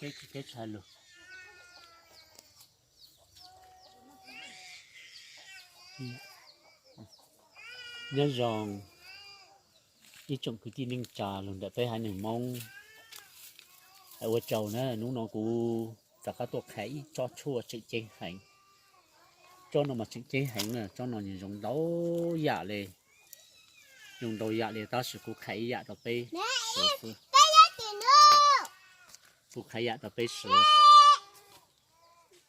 Peb tsis teb tsis hais lus. Nyob zoo ib tsoom kwv tij neej tsa los ntawm peb haiv neeg Hmoob, ua tsaug na, hnub no kuv rov qab tuaj qhia ib tsob tshuaj tseem ceeb heev. Tsob no mas tseem ceeb heev na, tsob no nws zoo ntau yam li, zoo ntau yam li, tab sis kuv qhia ib yam rau peb xwb. Kuv qhia ib yam rau peb xwb.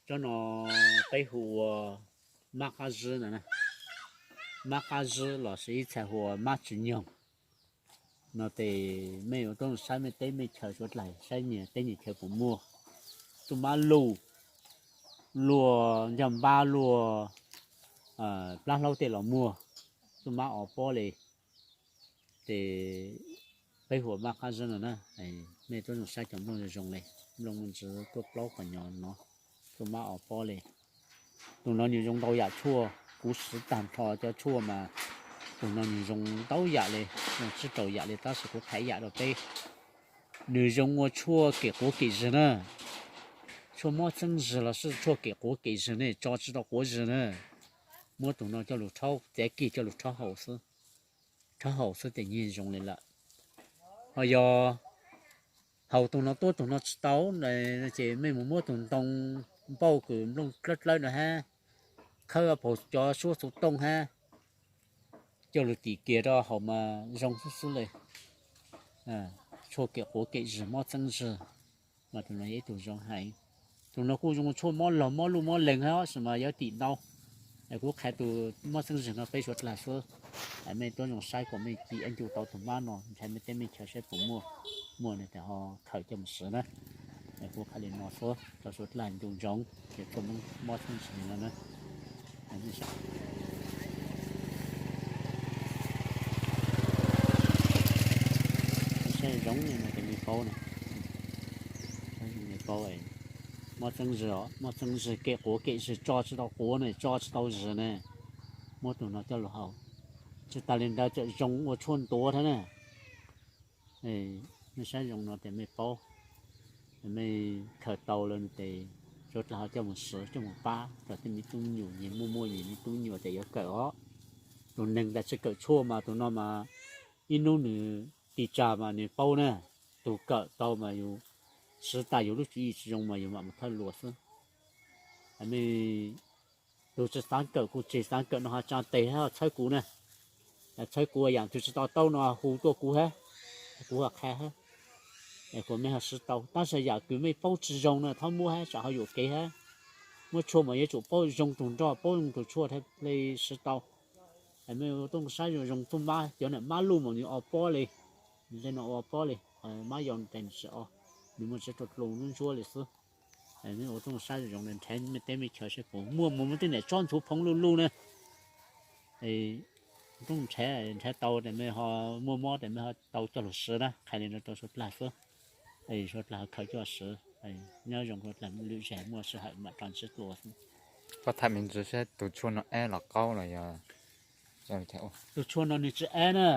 Tsob no peb hu ua mab qab zib no, mab qab zib los sis ib txhia hu ua mab tsis nyoog no ces mej yuav tuaj saib mej teb mej chaw suav dlawg saib nyias teb nyias chaw puas muaj. Tuaj mab luj, luaj ncaj npab, luaj plab hlaub tej los muaj. Tuaj mab o pob li, ces peb hu ua mab qab zib no na. Mej tuaj zoo saib cov nplooj zoo zoo li, nplooj muaj ntsis tuaj plaub qhov nyo no, tuaj mab o pob li. Tus no nws zoo ntau yam tshuaj, kuv siv tag nrho cov tshuaj mas tus no nws zoo ntau yam li, zoo tsib rau yam li, tab sis kuv qhia ib yam rau peb. Nws zoo ua tshuaj kem quav kem zig na. Tshuaj mob txeeb zig los sis tshuaj kem quav kem zig ne, tso tsis tau quav zig na. Muab tus no coj lug rhaub, txiav kis coj lug rhaub haus xwb, rhaub haus xwb ces nyiaj zoo li lawm. Ho yog haus tus no tuab tus no tsis tau ces mej mus muab tus ntoo npauj kws nplooj dlawb dlawb no hab, khawb puag cov suab xuv tooj hab, coj lug tim kiag rau haus mas zoo xwb xwb li. Tshuaj kem quav kem zig mob txeeb zig, mas tus no yog ib tug zoo heev. Tus no kuj zoo tshuaj mob laug mob luj mob leeg hab, tab sis mas yuav tim ntau. Kuv qhia tus mob txeeb zig no peb suav dlawg xwb. Mej tuab zoo saib kuas mej ci ib ncu tau tus mab no, ntshai mej teb mej chaw saib puas muaj, muaj no ces ho khaws coj mus siv na. Kuv qhia li no xwb rau suav dlawg ncu ntsoov, ces tshuaj mob txeeb zig no na. Saib zoo no ces mej paub na, mej paub. Mob txeeb zig os, mob txeeb zig kem quav kem zig tso tsis tau quav ne, tso tsis tau zig ne, muab tus no coj lug haus. Tsis tas li ntawd tseem zoo ua tshuaj ntuav thiab na. Mej saib zoo no ces mej paub, mej khaws tau lawm ces suav dlawg ho coj mus siv coj mus pab rau tej me tub nyuam, nyias muaj muaj nyias me tub nyuam ces yuav kawm os. Tus neeg tas tsis kawm tshuaj mas tus no mas ib hnub nws tig tsa mas nws paub na. Tus kawm tau mas yus siv tas yus lub tswv yim tsis zoo mas yus mam mus thawj luas xwb. Mej tus tsis xaav kawm kuj tseg, xaav kawm no ho tsa tes hab ho txhawb kuv na. Txhawb kuv yam twg tsis to taub no hu tuaj kuv hab, kuv ho qha hab. Es kuas mej ho siv tau, tab sis yam kws mej paub tsis zoo na txhob muab hab tsam ho yuam kev hab. Muab tshuaj mas yuav tsum paub zoo tug nroj paub zoo tug tshuaj thiaj li siv tau. Mej ua tuaj saib zoo zoo tug mab, cov nam mab luj mas nws o pob li, nws tej no o pob li, mab yau tes nws tsis o, nws muaj tsev rau dlus ntsuab li xwb. Mej ua tuaj saib zoo zoo nrhav mej teb mej chaw saib puas muaj, mus muaj tej niam tsob ntxhuv phoov luj luj na. Tuaj nrhav, nrhav tau tes mej ho muaj mob tes mej ho tau coj lug siv na, qha li no rau suav dlawg xwb. Suav dlawg ho khaws coj siv. Nyob zoo suav dlawg, lwm zag muaj sij hawm mam rov ntsib dlua xwb. Koj tham me ntsis saib tus tshuaj no ab los qaub los yog. Tus tshuaj no nws tsis ab na,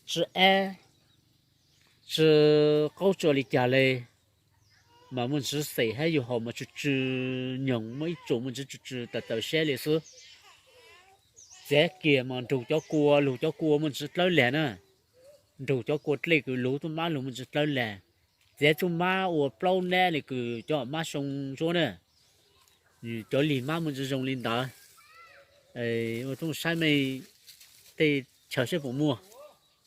tsis ab, tsis qaub tsis ua li cas li, mas muaj ntsis xim hab yus haus mas tsw tsw nyoog, muaj ib tsoom muaj ntsis tsw tsw tawm tawm siab li xwb. Txiav kiag mas nrug cov kua, lug cov kua muaj ntsis dlawb lag na, nrug cov kua dlej kws lug tuaj mab lug muaj ntsis dlawb lag. Txiav tuaj mab ua plaub nab li kws cov mab soo ntsuab na, cov lig mab muaj ntsis zoo li ntawd. Ua tuaj saib mej tej chaw saib puas muaj,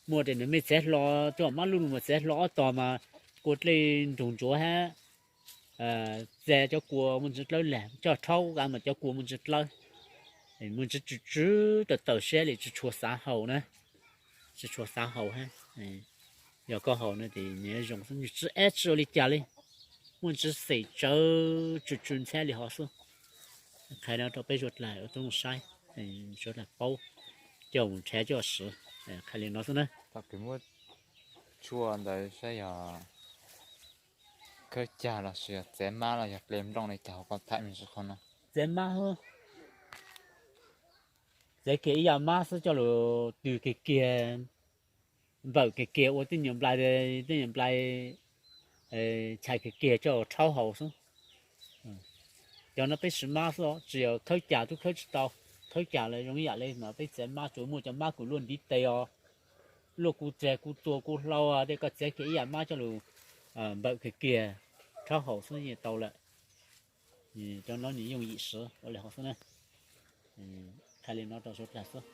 muaj tes nws mej txiav hlo, cov mab luj lug mas txiav hlo ob tog mas kua dlej nrug ntsuav hab. Txiav cov kua muaj ntsis dlawb lag, coj rhaub kav mas cov kua muaj ntsis dlawb, muaj ntsis tsw tsw tawm tawm siab li, tsis tshua xav haus na, tsis tshua xav haus hab. Yog koj haus no tes nws zoo xwb, nws tsis ab tsis ua li cas li, muaj ntsis xim tsawv tsw tsw ntxhiab li hov xwb. Qha no rau peb suav dlawg ua tuaj saib, suav dlawg paub, coj mus nrhav coj siv. Qha li no xwb na. Thaum kws muab tshuaj ntawd saib yog khawb cag los sis yog txiav mab los yog ple nplooj li cas, koj tham me ntsis qhov no. Txiav mab, txiav kiag ib yam mab xwb coj lug tws kiag kiag, npawm kiag kiag ua tej nyuam nplai, tej nyuam nplai ntxhais kiag kiag coj rhaub haus xwb. Cov no peb siv mab xwb, tsis yog khawb cas twb khawb tsis tau. Khawb cas los zoo ib yam li mas peb txiav mab tsuas muaj cov mab kws luaj ntiv tes os, luaj kuv tseg kuv txua kuv hlau, tej koj txiav kiag ib yam mab coj lug npawm kiag kiag rhaub haus xwb yeej tau lawm. Cov no nws yooj yim siv ua li hauv xwb na. Qhia li no rau suav dlawg xwb.